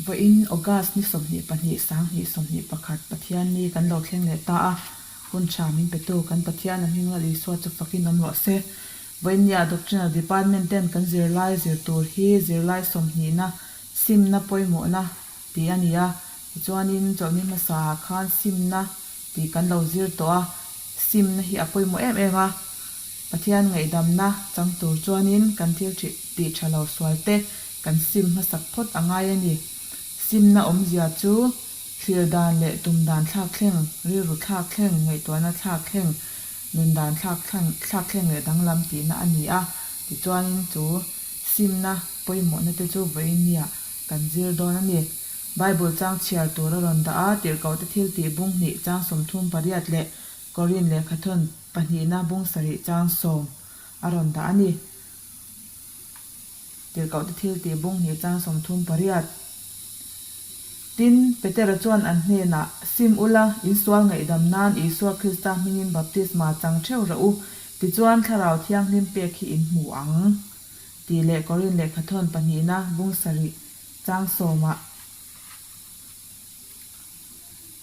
Vawiin August ni 22 2021 Pathianni kan lo thleng leh ta a, hun tha min petu kan Pathian a hming Lal Isua chu fakin awm rawh se. Vawiin nia Doctrinal Department ten kan zirlai zir tur hi zirlai sawmhnihna simna pawimawhna tih a ni a, tichuanin chawlhni hmasa ah khan simna tih kan lo zir tawh a, simna hi a pawimawh em em a, Pathian ngaihdamna chang tur chuanin kan thil tih tha lo sual te kan sim hmasak phawt a ngai a ni. Simna awmzia chu thlir dan leh tum dan thlak thleng, rilru thlak thleng, ngaihtuahna thlak thleng, nun dan thlak thlak thleng leh danglam tihna a ni a, tichuanin chu simna pawimawhna te chu vawiin nia kan zir dawn a ni. Bible chang chhiar tur a rawn dah a, tirhkohte thil tih bung hnih chang 38 leh Korin lehkhathawn pahnihna bung sarih chang sawm a rawn dah a ni. Tirhkohte thil tih bung hnih chang 38. Tin, Petera chuan an hnenah, Sim ula, insual ngaihdam nan Isua Krista hmingin baptisma chang theuh rawh u, tichuan Thlarau Thianghlim pek hi in hmu ang, tih leh Korin lehkhathawn pahnihna bung sarih chang sawmah.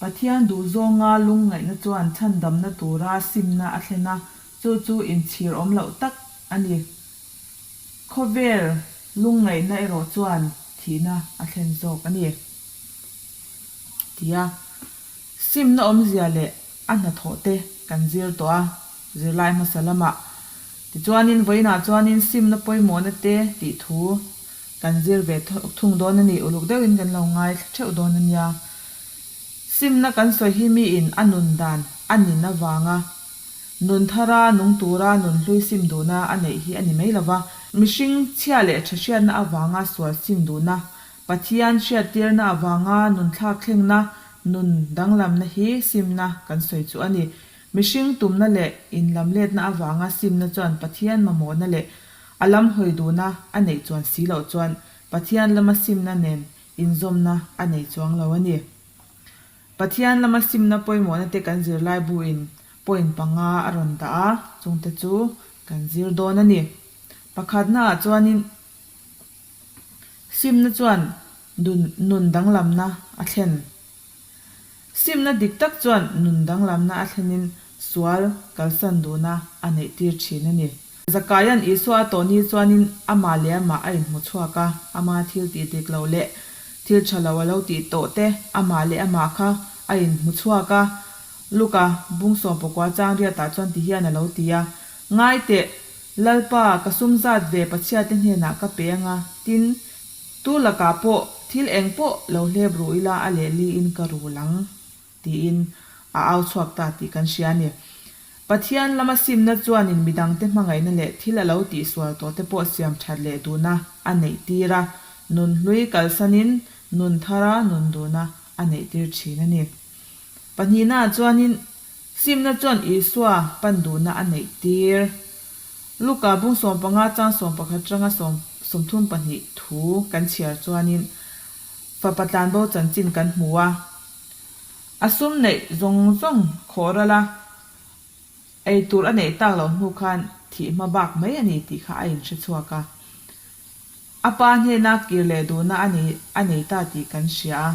Pathian duhzawnga lungngaihna chuan chhandamna tura simna a thlen a, chu chu inchhir awm loh tak a ni. Khawvel lungngaihna erawh chuan thihna a thlen zawk a ni. Tia simna awmzia leh a hnathawh te kan zir tawh a, zirlai hmasa lamah. Tichuanin vawiinah chuanin simna pawimawhna te tih thu kan zir ve thung dawn a ni, uluk deuhin kan lo ngaithla theuh dawn a nia. Simna kan sawi hi miin a nun dan a nin avanga nun thara nung tura nun hlui sim duhna a neih hi a ni mai lova, mihring chhia leh tha hriatna avanga sual sim duhna, Pathian hriattirna avanga nun thlak thlengna, nun danglamna hi simna kan sawi chu a ni. Mihring tumna leh inlamletna avanga simna chuan Pathian mamawhna leh A lam hawi duhna a neih chuan si loh chuan Pathian lama simna nen inzawmna a nei chuang lo a ni. Pathian lama simna pawimawhna te kan zirlai buin point panga a rawn dah a, chungte chu kan zir dawn a ni. Pakhatnaah chuanin simna chuan nun danglamna a thlen. Simna dik tak chuan nun danglamna a thlenin sual kalsan duhna a neihtir thin a ni. Zakaia'n Isua a tawh ni chuanin amah leh amah a inhmu chhuak a, ama thil tih dik loh leh thil tha lo a lo tih tawh te amah leh amah kha a inhmu chhuak a. Luka bung sawmpakua chang riatah chuan ti hian a lo ti a, Ngai teh, Lalpa, ka sum zat ve Pathiate hnenah ka pe anga, tin, Tu lakah pawh thil eng pawh lo hlep ru ila a lehliin ka rul ang, tiin a au chhuak ta tih kan hria a ni. Pathian lama simna chuanin midangte hmangaihna leh thil a lo tihsual tawhte pawh siam that leh duhna a neihtir a, nun hlui kalsanin nun thara nun duhna a neihtir thin a ni. Pahnihnaah chuanin Simna chuan Isua pan duhna a neih tir. Luka bung 15 chang 11 tanga 32 thu kan chhiar chuanin fapa tlanbo chanchin kan hmu a. A sum neih zawng zawng khawh ral a, ei tur a neih tak loh hnu khan thih hma bak mai a ni tih kha a inhre chhuak a. A pa hnena kir leh duhna a nei a nei ta tih kan hria a.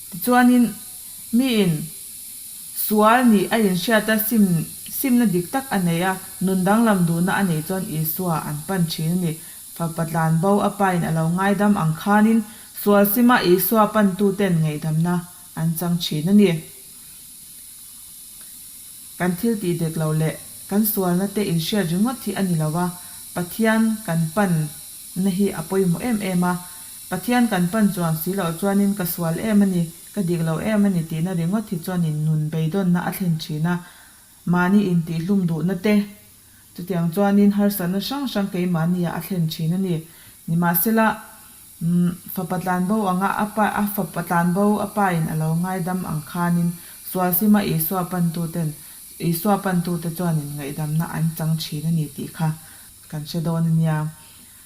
Tichuanin, miin sual nih a inhriat a, sim simna dik tak a nei a, nun danglam duhna a neih chuan Isua an pan thin a ni. Fapa tlanbo a pain a lo ngaidam ang khanin sual sima Isua pantuten ngaihdamna an chang thin a ni. Kan thil tih dek lo leh kan sualna te inhriat ringawt hi a ni lo a, Pathian kan pan na hi a pawimawh em em a. Pathian kan pan chuang si loh chuanin ka sual em a ni, ka dik lo em a ni tihna ringawt hi chuanin nun beidawnna a thlen thin a, mahni intihhlum duhna te, chutiang chuanin harsatna hrang hrang keimahniah a thlen thin a ni. Nimahsela, Umm, fapa tlanbo anga a pa, a fapa tlanbo a pain a lo ngaidam ang khanin sualsima Isua pantuten, Isua pantute chuanin ngaihdamna an chang thin a ni tih kha kan hre dawn a nia.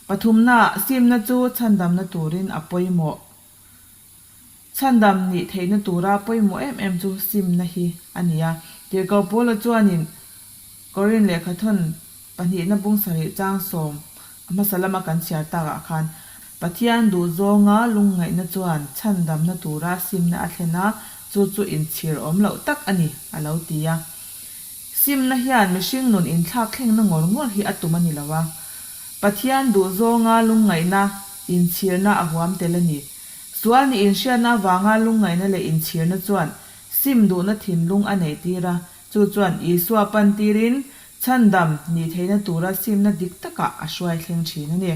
Pathumna, simna chu chhandamna turin a pawimawh. Chhandam nih theihna tura pawimawh em em chu simna hi a ni a. Tirhkoh Paula chuanin Korin lehkhathawn pahnihna bung sarih chang sawm a hmasa lama kan chhiar takah khan. Pathian duhzawnga lungngaihna chuan chhandamna tura simna a thlen a, chu chu inchhir awm loh tak a ni, a lo ti a. Simna hian mihring nun inthlak thlengna ngawr ngawr hi a tum a ni lo a. Pathian duhzawnga lungngaihna, inchhirna a huam tel a ni. Sual nih inhriatna avanga lungngaihna leh inchhirna chuan sim duhna thinlung a neihtir a, chu chuan Isua pantirin chhandam nih theihna tura simna dik takah a hruai thleng thin a ni.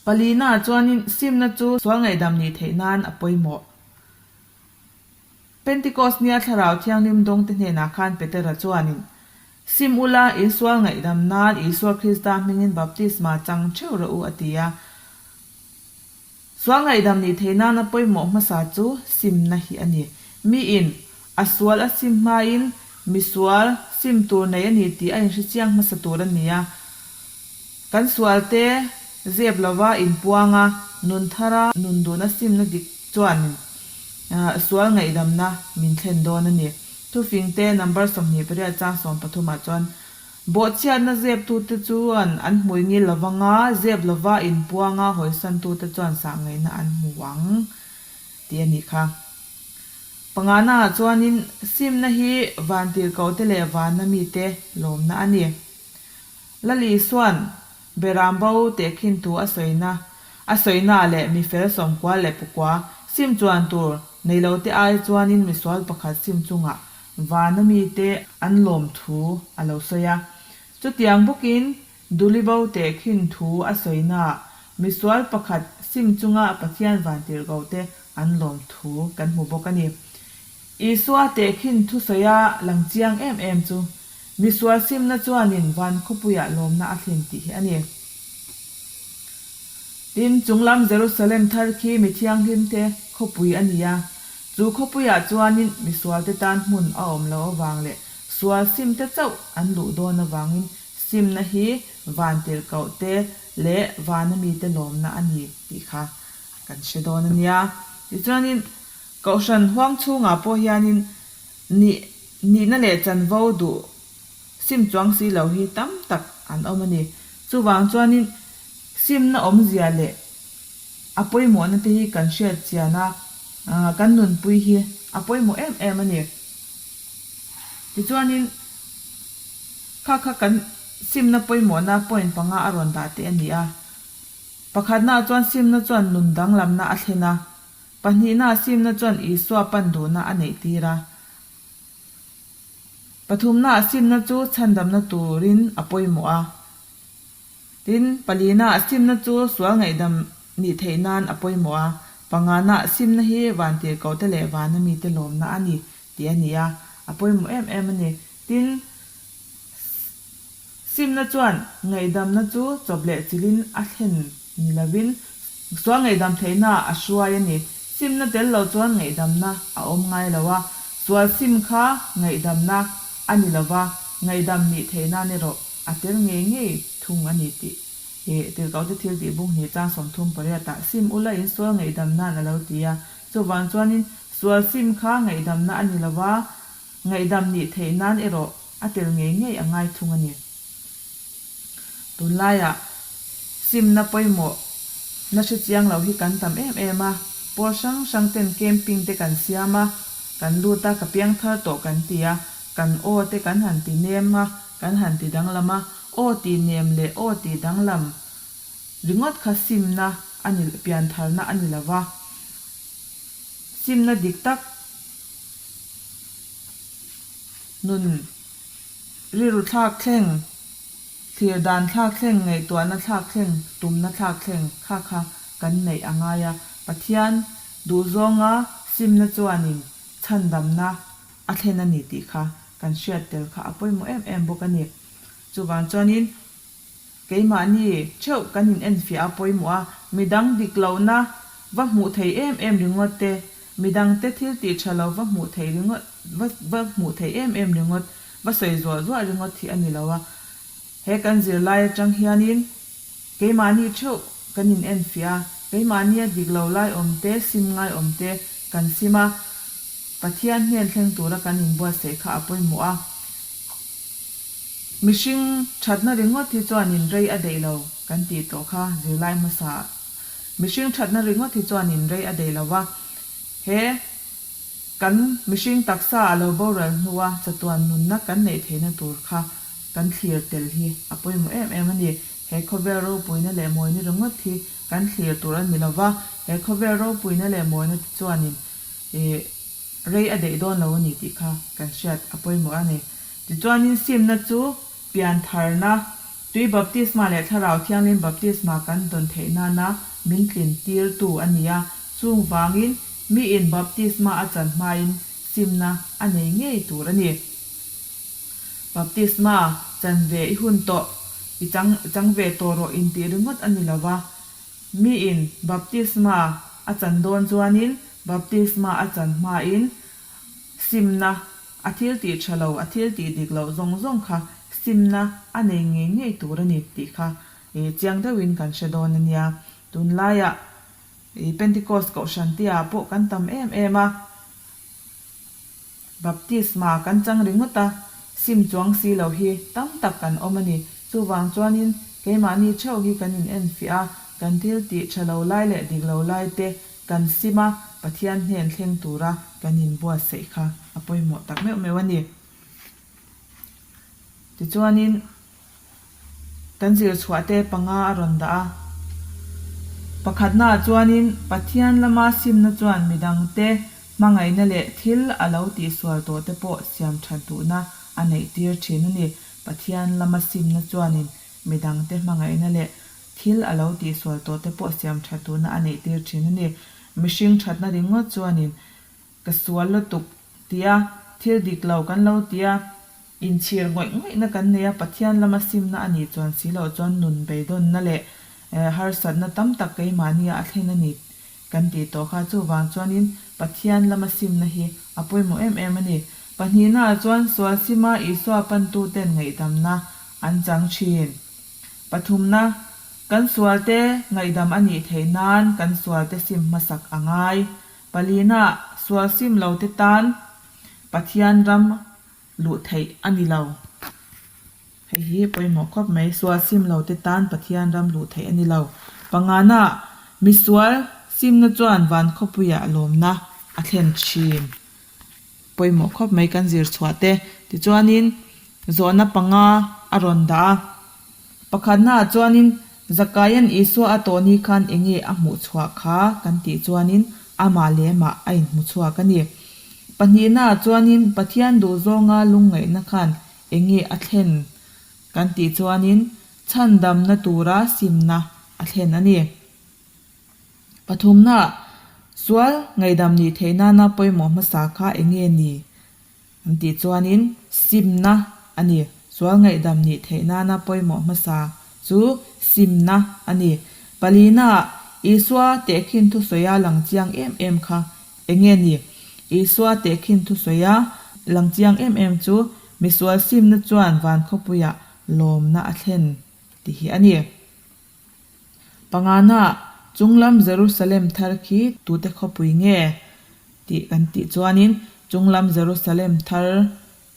Palina chuanin simna chu sual ngaihdam nih theih nan a pawimawh. Pentikos nia Thlarau Thianghlim dawngte hnenah khan Petera chuanin, Sim ula, in sual ngaihdam nan Isua Krista hmingin baptisma chang theuh rawh u a ti a. Sual ngaihdam nih theih nana pawimawh hmasa chu simna hi a ni. Miin a sual a sim hmain misual sim tur nei a ni tih a inhre chiang hmasa tur a ni a. Kan sualte zep lova inpuang a, nun thara nun duhna simna dik chuan sual ngaihdamna min thlen dawn a ni. Thufingte number 28 chang 13 ah chuan Bawhchhiatna zeptute chuan an hmui ngil lovang a, zep lova inpuanga hawisantute chuan sah ngaihna an hmu ang tih a nih kha. Panganaah chuanin simna hi vantirhkohte leh vanna mite lawmna a ni. Lal Isua'n Beram bo tehkhin thu a sawina a sawina leh mifel sawmkua leh pukua sim chuan tur neilote ai chuanin misual pakhat sim chungah Vana mite an lawm thu a lo sawi a. Chutiang bawkin Duli bo tehkhin thu a sawinaah misual pakhat sim chunga Pathian vantirhkohte an lawm thu kan hmu bawk a ni. Isua tehkhin thu sawia lang chiang em em chu misual simna chuanin van khawpuiah lawmna a thlen tih hi a ni. Tin, chunglam Jerusalem thar khi mi thianghlimte khawpui a ni a. Chu khawpuiah chuanin misualte tan hmun a awm loh avang leh sual simte chauh an luh dawn avangin simna hi vantirhkohte leh vana mite lawmna a ni tih kha kan hre dawn a nia. Tichuanin Kohhran huang chhungah pawh hianin nih nihna leh chanvo duh sim chuang si lo hi tam tak an awm a ni. Chuvang chuanin simna awmzia leh A pawimawhna te hi kan hriat chian a, kan nunpui hi a pawimawh em em a ni. Tichuanin kha kha kan simna pawimawhna point panga a rawn dah teh a ni a. Pakhatnaah chuan simna chuan nun danglamna a thlen a, pahnihnaah simna chuan Isua pan duhna a neih tir a, pathumnaah simna chu chhandamna turin a pawimawh a. Tin, palina simna chu sual ngaihdam nih theih nan a pawimawh a, pangana simna hi vantirhkohte leh vana mite lawmna a ni tih a ni a, a pawimawh em em a ni. Tin, simna chuan ngaihdamna chu chawp leh chilhin a thlen ni lovin sual ngaihdam theihnaah a hruai a ni. Simna tel lo chuan ngaihdamna a awm ngai lo a, sual sim kha ngaihdamna a ni lo va, ngaihdam nih theih nan erawh A tel ngei ngei thung a ni tih i tirhkohte thil tih bung hnih chang 38 ah sim ula in sual ngaihdam nan a lo ti a. Chuvang chuanin sual sim kha ngaihdamna a ni lova, ngaihdam nih theih nan erawh a tel ngei ngei a ngai thung a ni. Tunlaiah simna pawimawh na hre chiang lo hi kan tam em em a, pawl hrang hrang ten camping te kan siam a, kan lut a, ka piang thar tawh kan ti a, kan aw te kan han ti nem a, Kan han ti danglam a, aw tih nem leh aw tih danglam ringawt kha simna a ni, piantharna a ni lova. Simna dik tak nun rilru thlak thleng, thlir dan thlak thleng, ngaihtuahna thlak thleng, tumna thlak thleng kha kha kan neih a ngai a. Pathian duhzawnga simna chuanin chhandamna a thlen a ni tih kha kan hriat tel kha a pawimawh em em bawk a ni. Chuvang chuanin keimahni theuh kan in enfiah a pawimawh a, midang dik lohna va hmuh thei em em ringawt te, midangte thil tih tha lo va hmuh theih ringawt va va hmuh theih em em ringawt, va sawi zuah zuah ringawt hi a ni lo a. He kan zirlai atang hianin Keimahni theuh kan in enfiah a, keimahnia dik lo lai awm te, sim ngai awm te kan sim a, Pathian hnen thleng tura kan inbuatsaih kha a pawimawh a. Mihring thatna ringawt hi chuanin rei a deih lo kan tih tawh kha zirlai hmasa ah. Mihring thatna ringawt hi chuanin rei a deih lo va, he kan mihring taksa a lo boral hnua chatuan nunna kan neih theihna tur kha kan thlir tel hi a pawimawh em em a ni. He khawvel ropuina leh mawina ringawt hi kan thlir tur a ni lo va, he khawvel ropuina leh mawina te chuanin ih rei a deih dawn lo a ni tih kha kan hriat a pawimawh a ni. Tichuanin simna chu piantharna, tui baptisma leh thlarau thianghlim baptisma kan dawn theih nana min tlin tirtu a ni a, chung vangin miin baptisma a chan hmain simna a nei ngei tur a ni. Baptisma chan ve i hun tawh, i chang chang ve tawh rawh intih ringawt a ni lo va, miin baptisma a chan dawn chuanin baptisma a chan hmain simna A thil tih tha lo, a thil tih dik loh zawng zawng kha simna a nei ngei ngei tur a ni tih kha chiang deuhin kan hre dawn a nia. Tunlaiah Pentecost Kohhran tia pawh kan tam em em a, Baptisma kan chang ringawt a, sim chuang si lo hi tam tak kan awm a ni. Chuvang chuanin keimahni theuh hi kan inenfiah a, kan thil tih tha lo lai leh dik lo lai te Kan sim a, Pathian hnen thleng tura kan inbuatsaih kha a pawimawh tak meuh meuh a ni. Tichuanin kan zirchhuah te panga a rawn dah a. Pakhatnaah chuanin Pathian lama simna chuan midangte hmangaihna leh thil a lo tihsual tawh te pawh siam that duhna a neih tir thin a ni. Pathian lama simna chuanin midangte hmangaihna leh Thil a lo tihsual tawh te pawh siam that duhna a neih tir thin a ni. Mihring thatna ringawt chuanin ka sual lutuk tia thil dik lo kan lo tia inchhir ngawih ngawihna kan nei a, Pathian lama simna a nih chuan si loh chuan nun beidawnna leh harsatna tam tak keimahnia a thlen a ni kan tih tawh kha. Chuvang chuanin Pathian lama simna hi a pawimawh em em a ni. Pahnihnaah chuan sual sima Isua pantuten ngaihdamna an chang thin. Pathumna, kan sualte ngaihdam a nih theih nan kan sualte sim hmasak a ngai. Palina, sual sim lote tan Pathian ram luh theih a ni lo. Hei hi pawimawh khawp mai, sual sim lote tan Pathian ram luh theih a ni lo. Pangana, misual simna chuan van khawpuiah lawmna a thlen thin. Pawimawh khawp mai kan zir chhuah te. Tichuanin zawhna panga a rawn dah a. Pakhatnaah chuanin Zakaia'n Isua a tawh ni khan enge a hmuh chhuah kha kan tih chuanin amah leh amah a inhmu chhuak a ni. Pahnihnaah chuanin Pathian duhzawnga lungngaihna khan enge a thlen kan tih chuanin chhandamna tura simna a thlen a ni. Pathumna, sual ngaihdam nih theih nana pawimawh hmasa kha eng nge ni? An tih chuanin simna a ni. Sual ngaihdam nih theih nana pawimawh hmasa chu simna a ni. Palina, Isua tehkhin thusawia lang chiang em em kha eng nge ni? Isua tehkhin thusawia lang chiang em em chu misual simna chuan van khawpuiah lawmna a thlen tih hi a ni. Pangana, Chunglam Jerusalem thar khi tute khawpui nge? tih kan tih chuanin Chunglam Jerusalem thar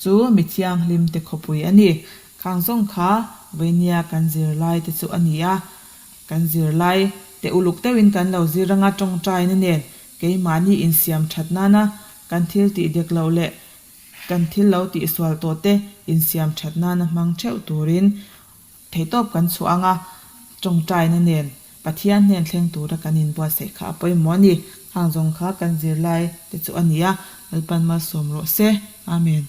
chu mi thianghlim te khawpui a ni. Khang zawng kha Vainia kan zirlai te chu a ni a. Kan zirlai te uluk deuhin kan lo zir anga tawngtaina nen keimahni insiam that nana kan thil tih dek loh leh kan thil lo tihsual tawh te insiam that nana hmang theuh turin Theihtawp kan chhuah anga tawngtaina nen Pathian hnen thleng tura kan inbuatsaih kha a pawimawh a ni. Hang zawng kha kan zirlai te chu a ni a, Lalpan malsawm rawh se. Amen.